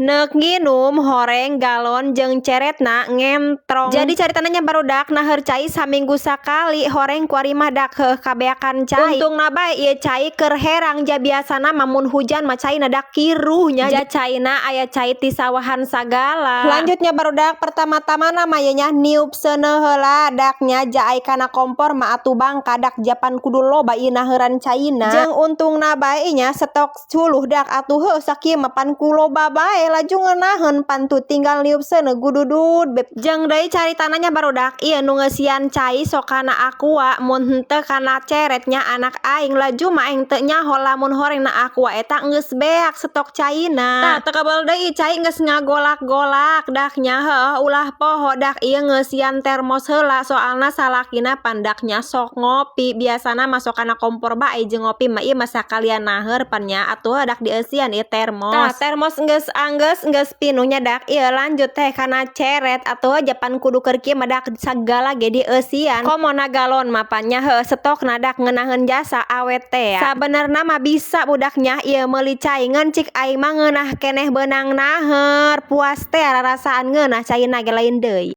Neuk nginum horeng galon jeung ceretna ngentrong. Jadi caritana nya, barudak, naheur cai saminggu sakali horeng kuari mah dak, heuh, kabeakan cai. Untungna bae ieu cai keur herang, ja biasana mah mun hujan mah caina dak kiruh nya, ja caina aya cai ti sawahan sagala. Lanjutnya, barudak, pertama-tamana mah ye nya niup seuneu heula daknya, ja ai kana kompor mah atuh bangka dak, japan kudu loba ieu naheuran caina. Jeung untungna bae nya stok suluh dak, atuh heuh, sakieu mah pan ku loba bae laju ngeunaheun, pan tuh tinggal niup seuneu gududud. Jeung deui caritana nya, barudak, ieu nu ngeusian cai sok kana Aqua, mun henteu kana ceret nya anak aing. Laju mah aing teu nyaho lamun horeng na Aqua eta geus beak stok caina. Tah, teu kebel deui cai geus ngagolak-golak daknya. Heuh, ulah poho dak, ieu ngeusian termos heula, soalna salakina pandaknya sok ngopi. Biasana mah sok kana kompor bae jeung ngopi mah, ieu mah sakalian naheur pan nya, atuh dak dieusian ieu termos. Tah, termos geus anggeus, geus pinuh nya dak, ieu lanjut teh kana ceret. Atuh japan kudu keur kieu mah dak, sagala ge dieusian, komo na galon mah pan nya, heuh, stokna dak ngeunaheun jasa awet teh. Sabenerna mah bisa budaknya ieu meuli cai, ngan cik aing mah ngeunah keneh beunang naheur, puas teh rarasaan ngeunah caina ge lain deui.